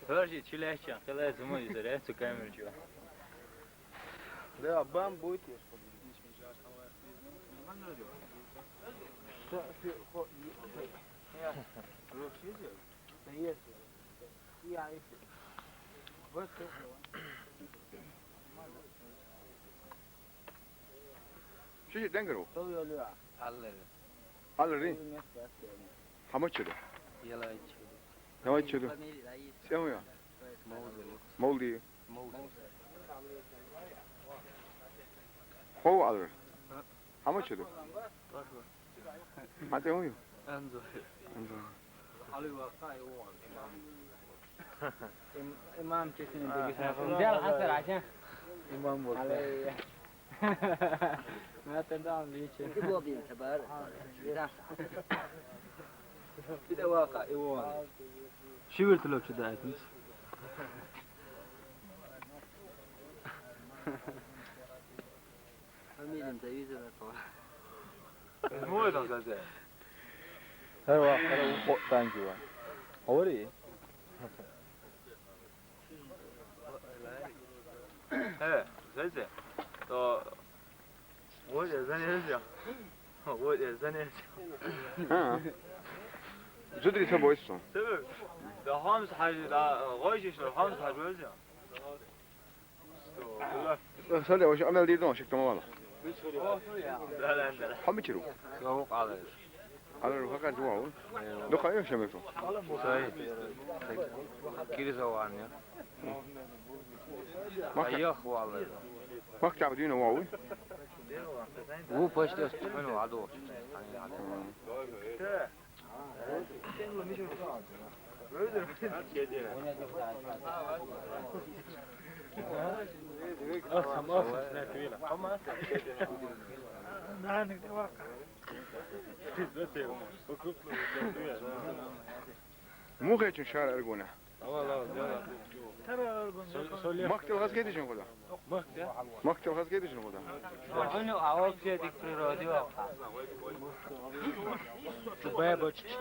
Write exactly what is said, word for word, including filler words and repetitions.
Хьоьжи чилайччан, хилай зума юзар, э, цу камер чу. Да, бам будет, я что ли? Что, ты, хо-, е-, да есть. Я, если. Вот, всё. Ши ши денгар ву? Аллари. Аллари? Хьан ма чуду? Ялай чуду. Ялай чуду. Фамилия дай. Сен я? Мовлид. Мовлид. Мовлид. Хьо ву Аллари? Хьан ма чуду? Хьан тӀе хӀун ю? Анзор. Анзор. Им-, имам честный. А, дегис. Дел хасар, ача? Имам болду. Ма тендам личи. Ибло бин табар. Бида вака, ивон. Шивир тулап чу да айтмис. Фамилиям завизор то. Мой там зазе. Хар ва, хар ва, хо, танки ва. Говори. Э, зазе. То, вот я занялся. Вот я занялся. А. Зудри тобой сон. Ты, да, Хамз Хаджи, да, гойшиш, Хамз Хаджи, возья. Сали, вообще, амел дидон, шик тома вала. Хьо ма чуду? Аллари. Аллари, хакар жува ву. Дукха ю шамесу. Сай. Кириза варни. Мак-, Айях ву Аллари. Мактаб дина ву. Ву почти ас чухун ваду. Муха чун шар аргуна. Мактал хазгеди жин худа. Мактал хазгеди жин худа. Unu a opcija dik prirodio. Bebo čuči.